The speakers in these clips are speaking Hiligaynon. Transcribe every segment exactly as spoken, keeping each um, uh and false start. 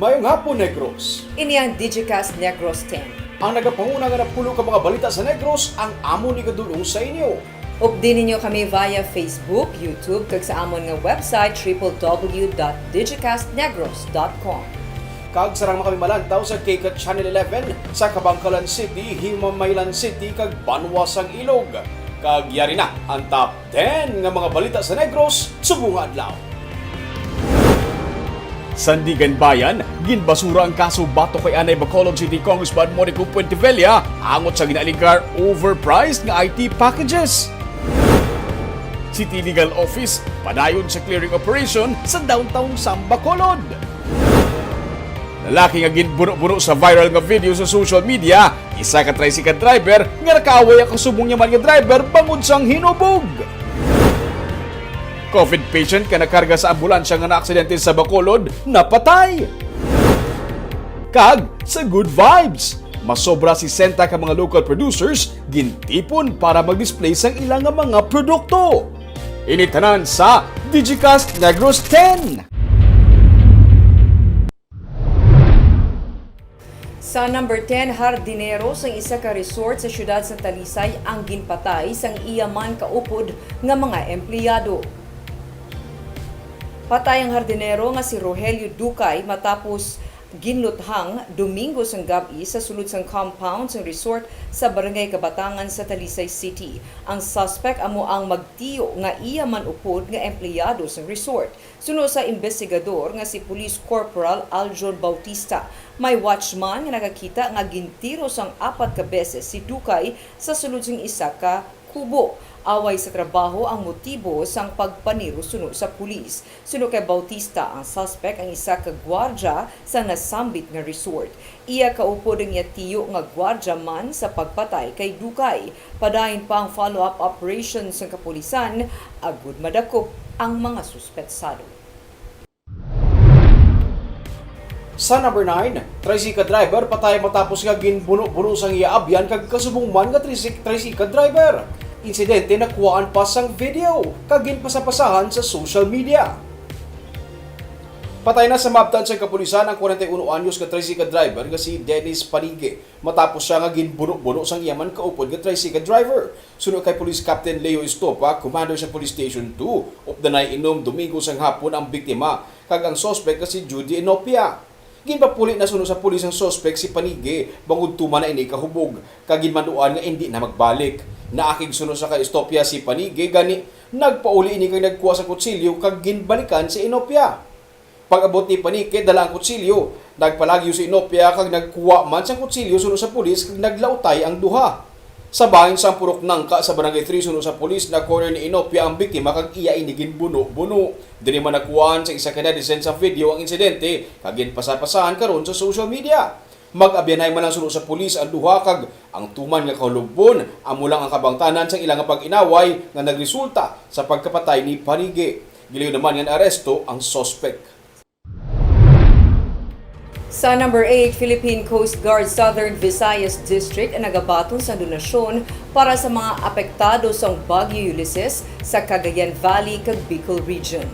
Mayong hapon, Negros. Ini ang Digicast Negros ten. Ang nagapanguna nga napulo ka mga balita sa Negros ang amon igadul-ong sa inyo. Updi ninyo kami via Facebook, YouTube, kag sa amon nga website, triple W dot digicast negros dot com. Kag sarang kami malantaw sa K CAT Channel eleven sa Kabankalan City, Himamaylan City, kag Banwa sang Ilog. Kag yari na ang top ten nga mga balita sa Negros subong nga adlaw. Sandigan Bayan, ginbasura ang kaso batok kay anay Bacolod City Congressman Monico Puentevilla angot sa ginaalegar overpriced nga I T packages. City Legal Office padayon sa clearing operation sa downtown sang Bacolod. Lalaki nga ginbuno-buno sa viral nga video sa social media, isa ka tricycle driver nga nakaaway ang kasubong niya man nga driver bangod sang hinubog. COVID patient nga nakarga sa ambulansya nga naaksidente sa Bacolod, napatay. Kag sa Good Vibes, masobra sesenta ka mga local producers gintipon para mag-display sang ila nga mga produkto. Ini tanan sa Digicast Negros ten. Sa number ten, hardinero sang isa ka resort sa siyudad sa Talisay ang ginpatay sang iya man kaupod nga mga empleyado. Patay ang hardinero nga si Rogelio Ducay matapos ginluthang Domingo sang gab-i sa sulod sang compound sang resort sa Barangay Kabatangan sa Talisay City. Ang suspect amo ang magtiyo nga iya man upod nga empleyado sang resort. Suno sa imbestigador nga si Police Corporal Aljon Bautista, may watchman nga nakakita nga gintiro sang apat ka beses si Ducay sa sulod sang isa ka kubo. Away sa trabaho ang motibo sang pagpaniro suno sa pulis. Suno kay Bautista, ang suspect ang isa ka gwardya sa nasambit nga resort. Iya kaupod ang iya tiyo nga gwardya man sa pagpatay kay Ducay. Padayon pa ang follow-up operation sang kapulisan agud madakop ang mga suspetsado. Sa number nine, tricycle driver patay matapos nga ginbuno-buno sang iya abyan kag kasubong man nga trisik-, tricycle driver. Insidente nakuhaan pa sang video kag ginpasapasahan sa social media. Patay na sa mabtan sang kapulisan ang kwarenta y uno anyos nga tricycle driver nga si Dennis Panigue matapos siya nga ginbuno-buno sang iya man kaupod nga tricycle driver. Suno kay Police Captain Leo Estopa, commander sa Police Station two, updanay inom Domingo sang hapon ang biktima kag ang suspek nga si Judy Enopia. Ginpapuli na suno sa pulis ang suspek si Panigue bangod tuman na ini kahubog kag ginmanduan nga indi na magbalik. Naakig suno sa kay Estopia si Panigue, gani nagpauli ini kag nagkuha sa kutsilyo kag ginbalikan si Enopia. Pag-abot ni Panigue, dala ang kutsilyo. Nagpalagyo si Enopia kag nagkuha man sang kutsilyo suno sa pulis kag naglautay ang duha. Sa bahin sang purok Nangka sa Barangay three suno sa pulis, na-corner ni Enopia ang biktima kag iya ini ginbuno-buno. Diri man nakuhaan sa isa ka netizen sa video ang insidente kag ginpasapasahan karon sa social media. Mag-abyanay man lang suno sa pulis ang duha kag ang tuman nga kahulogbon amo lang ang kabangtanan sang ila nga pag-inaway nga nagresulta sa pagkapatay ni Panigue. Gilayon naman nga naaresto ang suspek. Sa number eight, Philippine Coast Guard Southern Visayas District ang nagabaton sang donasyon para sa mga apektado sang Bagyo Ulysses sa Cagayan Valley kag Bicol Region.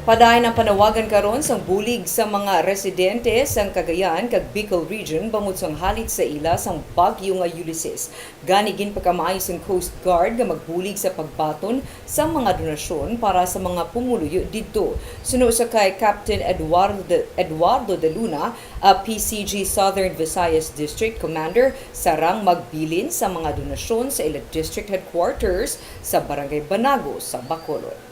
Padayon ang panawagan karon sang bulig sa mga residente sang Cagayan kag Bicol Region bangod sang halit sa ila sang Bagyo nga Ulysses. Gani, ginpakamaayo sang Coast Guard nga magbulig sa pagbaton sa mga donasyon para sa mga pumuluyo didto. Suno sa kay Captain Eduardo, Eduardo de Luna, a P C G Southern Visayas District Commander, sarang magbilin sa mga donasyon sa ila district headquarters sa Barangay Banago sa Bacolod.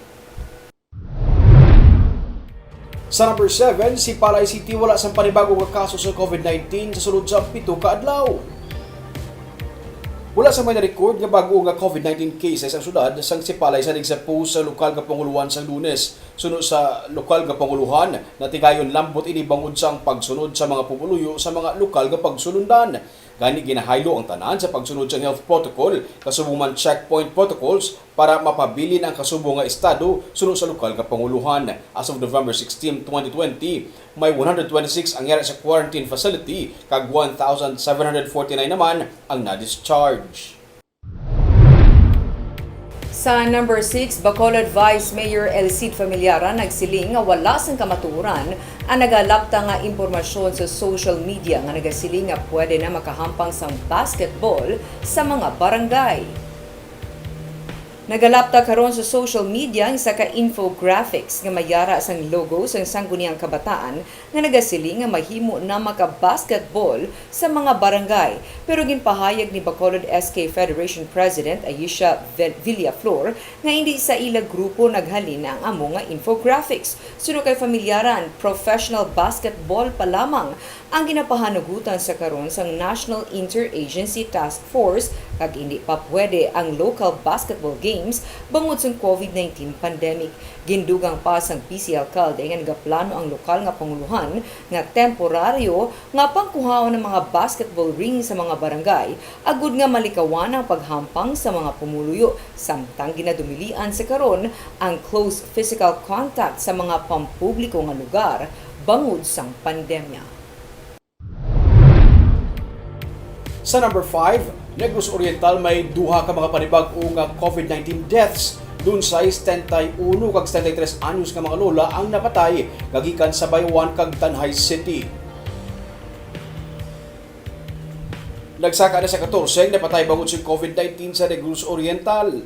Sa number seven, Sipalay City wala sang panibago nga kaso sa COVID nineteen sa sulod sa pito ka adlaw. Wala sang may na-record nga bag-o nga COVID nineteen cases ang syudad sang Sipalay sa nagsa post sa lokal nga pangulohan sang Lunes. Suno sa lokal nga pangulohan, natigayon lambot ini bangod sang pagsunod sa mga pumuluyo sa mga lokal nga pagsulundan. Gani, ginahaylo ang tanan sa pagsunod sang health protocol, kasubong man checkpoint protocols, para mapabilin ang kasubong nga estado suno sa lokal nga pangulohan. As of November sixteen, twenty twenty, may one hundred twenty-six ang yara sa quarantine facility, kag one thousand seven hundred forty-nine naman ang na-discharge. Sa number six, Bacolod Vice Mayor El Cid Familiaran nagsiling nga wala sang kamatuoran ang nagalapta nga impormasyon sa social media nga nagasiling nga pwede na makahampang sang basketball sa mga barangay. Nagalapta karon sa social media ang isa ka infographics nga may yara sang logo sang Sangguniang Kabataan nga nagasiling nga mahimo na maka-basketball sa mga barangay, pero ginpahayag ni Bacolod S K Federation President Aisha Ve-, Villaflor nga indi sa ila grupo naghalin ang amo nga infographics. Suno kay Familiaran, professional basketball pa lamang ang ginapahanugutan sa karon sang National Interagency Task Force, kag indi pa pwede ang local basketball games bangod sang covid nineteen pandemic. Gindugang pa sang vice alkalde nga nagaplano ang lokal nga panguluhan nga temporaryo nga pangkuhaon ang mga basketball ring sa mga barangay, agud nga malikawan ang paghampang sa mga pumuluyo, samtang ginadumilian sa karon ang close physical contact sa mga pampubliko nga lugar bangod sang pandemya. Sa number five, Negros Oriental may duha ka mga panibag-o nga covid nineteen deaths. Dunsay setenta y uno kag setenta y tres anyos nga mga lola ang napatay nga gikan sa Bayawan kag Tanjay City. Nagsaka na sa katorse ang napatay bangod sa covid nineteen sa Negros Oriental.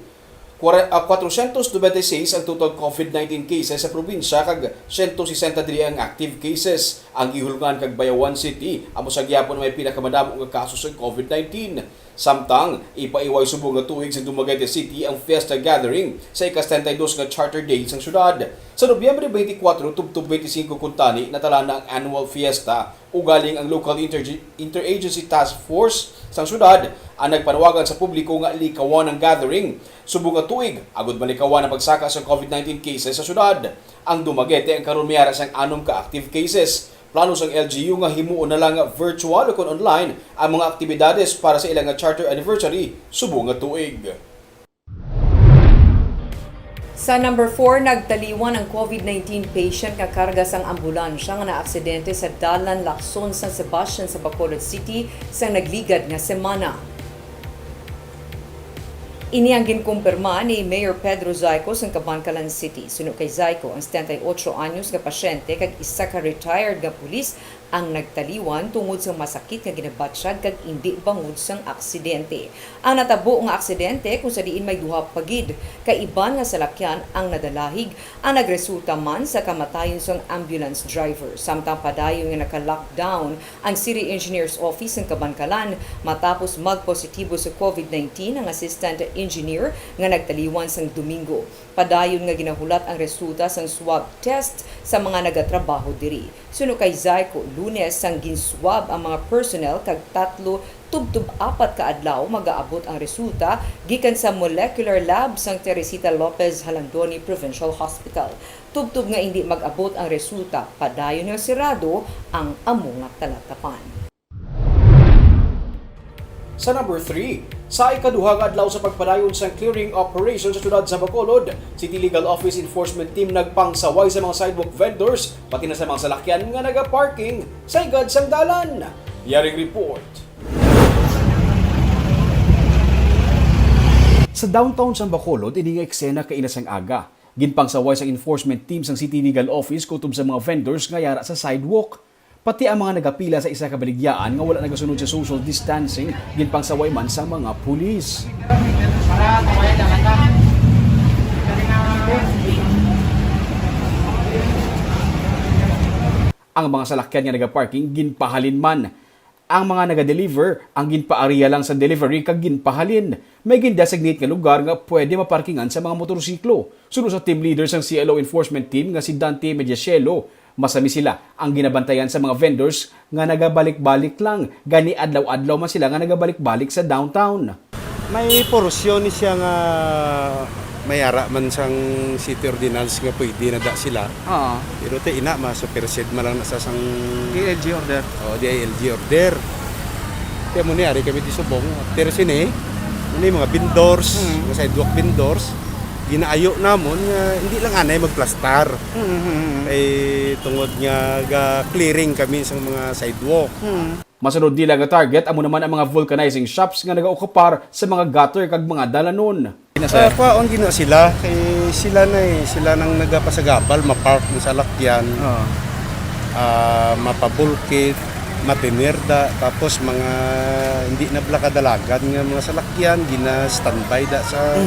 Kwara-, ah, kwatrosyentos nobenta y seis ang total covid nineteen cases sa probinsya, kag siyento sesenta diri ang active cases. Ang Guihulngan kag Bayawan City amo sa gihapon may pinakamadamo nga kaso sa covid nineteen. Samtang, ipaiway subong nga tuig sa Dumaguete City ang Fiesta Gathering sa ika-setenta y dos nga Charter Day sang syudad. Sa Nobyembre twenty-four tubtob twenty-five kuntani, natala na ang annual fiesta. Ugaling ang Local Interge-, Interagency Task Force sang syudad ang nagpanawagan sa publiko nga likawan ang gathering subong nga tuig, agud malikawan ang pagsaka sa covid nineteen cases sa syudad. Ang Dumaguete ang karon may ara sang anom ka active cases. Plano sang L G U nga himuon na lang virtual o kon online ang mga aktibidades para sa ila nga charter anniversary subong nga tuig. Sa number four, nagtaliwan ang covid nineteen patient nga karga sang ambulansya nga naaksidente sa Dalan Lacson, San Sebastian sa Bacolod City sang nagligad nga semana. Ini ang ginkumpirma ni Mayor Pedro Zayco sang Kabankalan City. Suno kay Zayco, ang setenta y ocho anyos nga pasyente kag isa ka retired nga pulis ang nagtaliwan tungod sa masakit nga ginabatsyag kag indi bangod sang aksidente. Ang natabo nga aksidente, kung sa diin may duha pa gid ka iban nga salakyan ang nadalahig, ang nagresulta man sa kamatayon sang ambulance driver. Samtang padayon nga naka-lockdown ang City Engineer's Office sang Kabankalan matapos magpositibo sa covid nineteen ang assistant engineer nga nagtaliwan sang Domingo. Padayon nga ginahulat ang resulta sang swab test sa mga nagatrabaho diri. Suno kay Zayco, Lunes sang gin-swab ang mga personnel kag tatlo tubtob apat ka adlaw magaabot ang resulta gikan sa molecular lab sang Teresita Lopez Jalandoni Provincial Hospital. Tubtob nga indi mag-abot ang resulta, padayon nga sirado ang amo nga talatapan. Sa number three, sa ikaduha nga adlaw sa pagpadayon sang clearing operation sa siyudad sa Bacolod, City Legal Office Enforcement Team nagpangsaway sa mga sidewalk vendors, pati na sa mga salakyan nga nagaparking sa higad sang dalan. Yaring report. Sa downtown sang Bacolod, ini nga eksena kaina sang aga. Ginpangsaway sang enforcement team sang City Legal Office kutob sa mga vendors nga yara sa sidewalk. Pati ang mga nagapila sa isa ka baligyaan nga wala nagasunod sa social distancing, ginpangsaway man sang mga pulis. Ang mga salakyan nga nagaparking ginpahalin man. Ang mga naga-deliver ang ginpaariya lang sa delivery kag ginpahalin. May gin-designate nga lugar nga pwede maparkingan sa mga motorsiklo. Suno sa team leader sang C L O enforcement team nga si Dante Mediasielo, masami sila ang ginabantayan sa mga vendors nga nagabalik-balik lang. Gani adlaw-adlaw man sila nga nagabalik-balik sa downtown. May porsyon ni siya nga may ara man sang city ordinance nga pwede na da sila. Oo. Pero ti ina, ma-supersede man lang na sa sang D I L G order. O, D I L G order. Kaya mo ni, ari kami di subong. Pero sini, ano yung mga vendors, Mm. mga sidewalk vendors, ginaayo namon nga hindi lang anay magplastar. Mm, mm, mm. Kay tungod nga ga-clearing kami sa mga sidewalk. Mm. Masunod nila nga target amo naman ang mga vulcanizing shops nga nagaokupar sa mga gutter kag mga dalanon. Ah, kwaon gina sila, kay sila na eh, sila nang nagapasagabal, mapark ng salakyan, ah, mapabulkit, mapinirda, tapos mga hindi na bala kadalagan nga mga salakyan, gina-standby da sa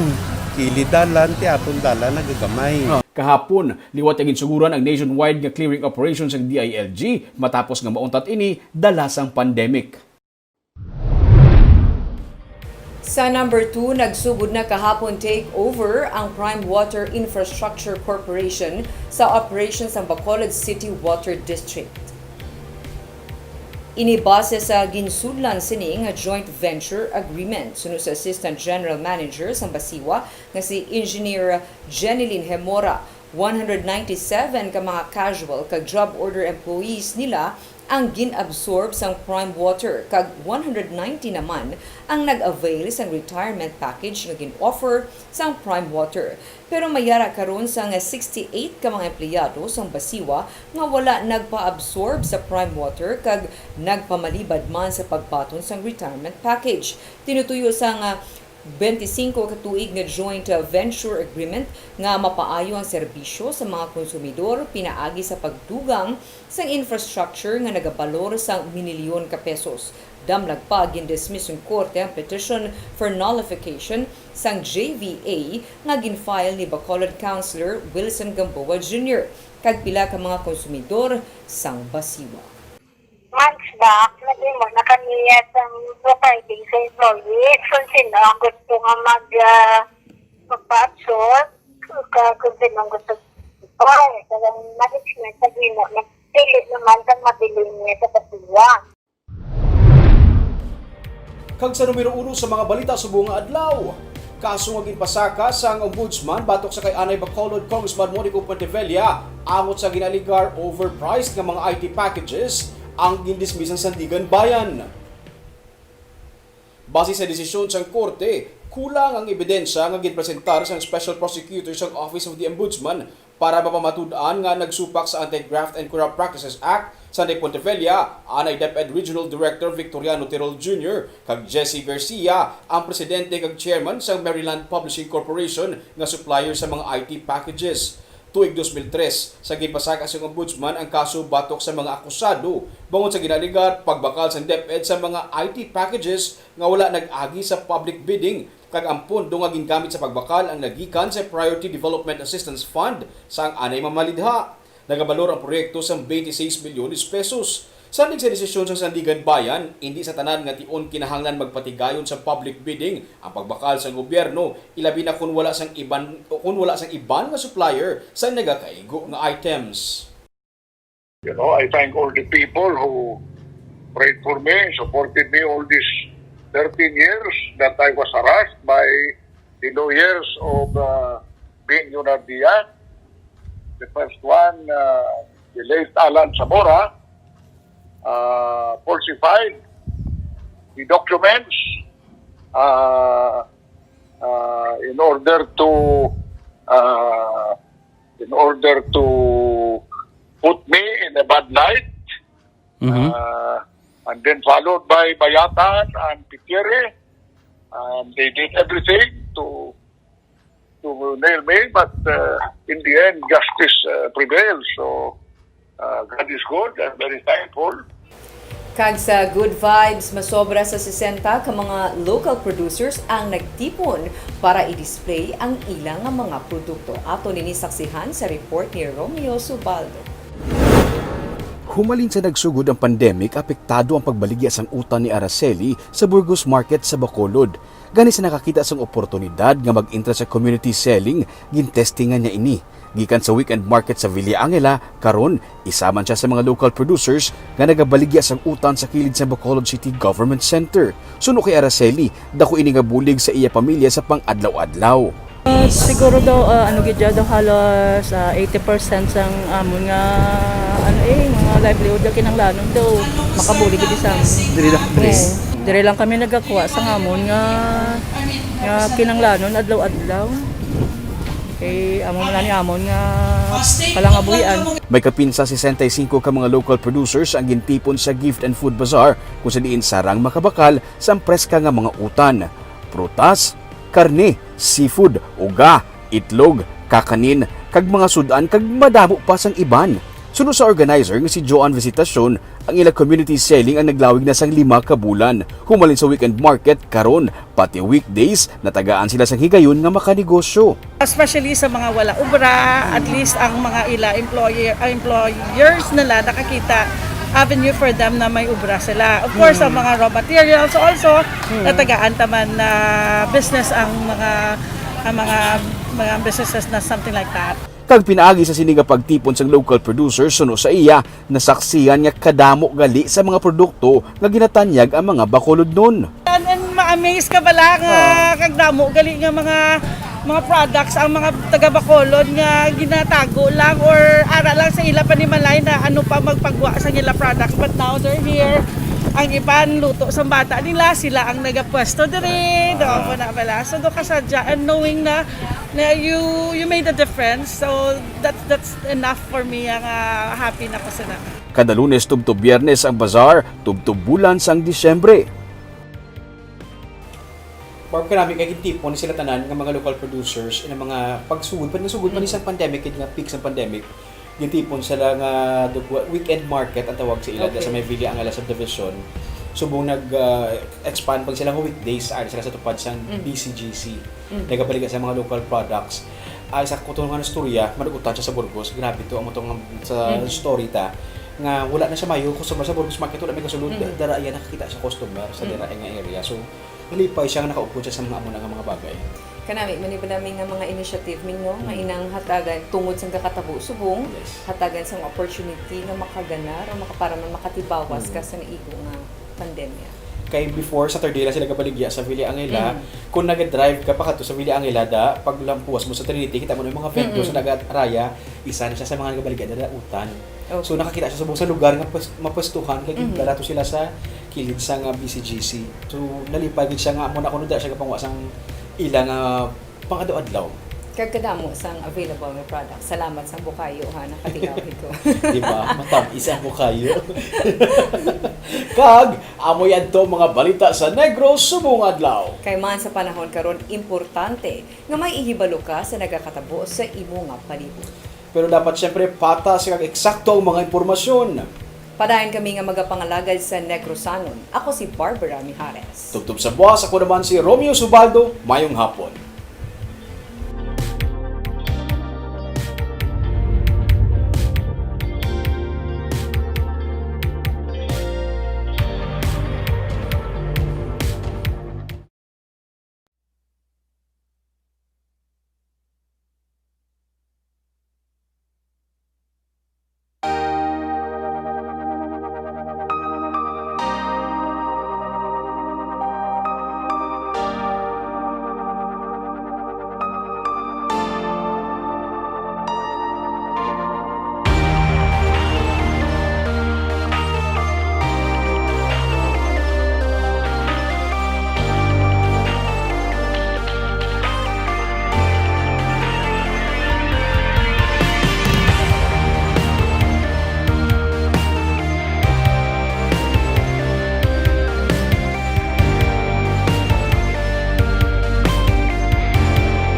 kilid dalan, ti aton dalan nagagamay. Kahapon, liwat nga ginsuguran ang nationwide nga clearing operation sang D I L G matapos nga mauntat ini dala sang pandemic. Sa number two, nagsugod na kahapon takeover ang Prime Water Infrastructure Corporation sa operation sang Bacolod City Water District. Ini base sa ginsudlan sini nga joint venture agreement, suno sa Assistant General Manager sang BACIWA nga si Engineer Jenilyn Hemora. One hundred ninety-seven ka mga casual kag job order employees nila ang gin-absorb sang Prime Water, kag one hundred ninety naman ang nag-avail sang retirement package nga gin-offer sang Prime Water. Pero may ara karon sang sixty-eight ka mga empleyado sang BACIWA nga wala nagpa-absorb sa Prime Water kag nagpamalibad man sa pagbaton sang retirement package. Tinutuyo sang twenty-five ka tuig nga joint venture agreement nga mapaayo ang serbisyo sa mga konsumidor pinaagi sa pagdugang sang infrastructure nga nagabalor sang minilyon ka pesos. Damlag pa, gindismiss sang korte ang petition for nullification sang J V A nga ginfile ni Bacolod Councilor Wilson Gamboa Junior kag pila ka mga konsumidor sang BACIWA. Months back, naghimo na kami sang profiling sa employees kung sino ang gusto nga mag, ah, magpa-absorb, ka-, kung sino ang gusto. Okay, so, ang management, naghimo na, pili naman kang mabilin niya sa katuwa. Kag sa numero uno sa mga balita subong nga adlaw, kaso nga ginpasaka sang Ombudsman batok sa kay Anay Bacolod Congressman Monico Puentevella angot sa ginaalegar overpriced nga mga I T packages ang gindismiss sang Sandiganbayan. Base sa desisyon sang korte, kulang ang ebidensya nga ginpresentar sang Special Prosecutor sang Office of the Ombudsman para mapamatud-an nga nagsupak sa Anti-Graft and Corrupt Practices Act, Sanay Pontevilla, anay DepEd Regional Director Victoriano Tirol Junior kag Jesse Garcia, ang presidente kag chairman sang Maryland Publishing Corporation nga supplier sa mga I T packages. Tuig dos mil tres, sa ginpasaka sang Ombudsman ang kaso batok sa mga akusado bangod sa ginaalegar pagbakal sang DepEd sa mga I T packages nga wala nag-agi sa public bidding kag ang pondo nga gingamit sa pagbakal ang nagikan sa Priority Development Assistance Fund sang anay mamalidha. Nagabalor ang proyekto sang twenty-six milyones pesos. Sandig sa desisyon sang Sandiganbayan, indi sa tanan nga tion kinahanglan magpatigayon sa public bidding ang pagbakal sang gobyerno, ilabi na kon wala sang iban, o kon wala sang iban nga supplier sa nagakaigo nga items. You know, I thank all the people who prayed for me, supported me all these thirteen years that I was harassed by the lawyers of, uh, Bing Leonardia. The first one, uh, the late Alan Zamora, uh, falsified the documents, uh, uh, in order to, uh, in order to put me in a bad light. Mhm. Uh, and then followed by Bayatan and Piquere. Um, they did everything to to nail me, but, uh, in the end, justice, uh, prevails. So, uh, God is good. I'm very thankful. Kag sa Good Vibes, masobra sa sesenta ka mga local producers ang nagtipon para i-display ang ila nga mga produkto. Aton ini saksihan sa report ni Romeo Subaldo. Humalin sa nagsugod ang pandemic, apektado ang pagbaligya sang utan ni Araceli sa Burgos Market sa Bacolod. Gani sa nakakita sang oportunidad nga mag-entra sa community selling, gintestingan niya ini. Gikan sa weekend market sa Villa Angela, karon, isa man siya sa mga local producers nga nagabaligya sang utan sa kilid sa Bacolod City Government Center. Suno kay Araceli, dako ini nga bulig sa iya pamilya sa pang-adlaw-adlaw. Ah, siguro daw, ah, ano gid daw, halos, ah, eighty percent sang amon nga, ano eh, mga livelihood nga kinahanglanon daw makabulig gid sa amon. Diri lang, diri. Oo. Diri lang kami nagakuha sa amon nga, nga kinahanglanon adlaw-adlaw. Kay amo man ni amon nga Palangabuhian. May kapin sa sesenta y cinco ka mga local producers ang gintipon sa Gift and Food Bazaar, kung sa diin sarang makabakal sang preska nga mga utan, prutas, karne, seafood, uga, itlog, kakanin, kag mga sud-an, kag madamo pa sang iban. Suno sa organizer nga si Joan Visitacion, ang ila community selling ang naglawig na sang lima ka bulan. Humalin sa weekend market karon, pati weekdays, natagaan sila sang higayon nga makanegosyo. Especially sa mga wala obra, at least ang mga ila employer, ang employers nila nakakita avenue for them na may obra sila. Of course, ang mga raw materials also, natagaan taman na business ang mga, ang mga, mga businesses na something like that. Kag pinaagi sa sini nga pagtipon sang local producers, suno sa iya, nasaksihan nga kadamo gali sa mga produkto nga ginatanyag ang mga Bacolodnon. And, and ma-amaze ka bala nga kagdamo gali nga mga, mga products ang mga taga Bacolod nga ginatago lang or ara lang sa ila panimalay na ano pa magpagwa sa ila products. But now they're here. Ang iban luto sa bata nila, sila ang nagapwesto diri. Doon po na bala. So, do kasadya and knowing na, na you, you made a difference. So, that, that's enough for me nga happy na ko sila. Kada Lunes tubtob Biyernes ang bazaar, tubtob bulan sang Disyembre. Barb, kanami kay gintipon sila tanan nga mga local producers in ang mga pagsugod pa, nasugod pa ni sang pandemic, nga peak sang pandemic. Gintipon sila nga dugwa-, weekend market ang tawag sa ila, sa may Villa Angela subdivision. Subong nag, ah, expand pa sila nga weekdays, ari sila sa tupad sang B C G C. Nagabaligya sa mga local products. Ay, sa kuto nga istorya, manugutan siya sa Burgos. Grabe to, amo to nga sa story ta, nga wala na siya mayo customer sa Burgos Market, wala may kasulod. Dara iya nakakita siya customer sa dira nga area. So, nalipay siya nga nakaupod siya sa mga amo na nga mga bagay. Kanami man iba nami nga mga initiative, Ming, no? Nga inang hatagan tungod sang kakatabo subong, hatagan sang opportunity nga makaganar o makapara man makatibawas ka sa naigo nga pandemya. Kay before, Saturday lang sila gabaligya sa Villa Angela. Kung naga-drive ka pa kadto sa Villa Angela, da, pag lampuas mo sa Trinity, kita mo na yung mga vendors na nagaraya, isa na siya sa mga nagabaligya na dautan. So, nakakita siya subong sa lugar nga pwes-, mapwestuhan, kay gindala to sila sa kilid sa nga B C G C. So, nalipay gid siya nga amo na kuno da siya gapanguha sang ila nga pang-adlaw-adlaw. Kag kadamo sang available nga products. Salamat sang bukayo, ha, nakatilaw ko. Di ba? Matamis ang bukayo. Kag, amo yadto mga balita sa Negros subong adlaw. Kay man sa panahon karon, importante nga may ihibalo ka sa nagakatabo sa imo nga palibot. Pero dapat siyempre patas kag eksakto ang mga impormasyon. Padayon kami nga magapangalagad sa Negrosanon. Ako si Barbara Mijares. Tubtob sa buwas, ako naman si Romeo Subaldo. Mayong hapon.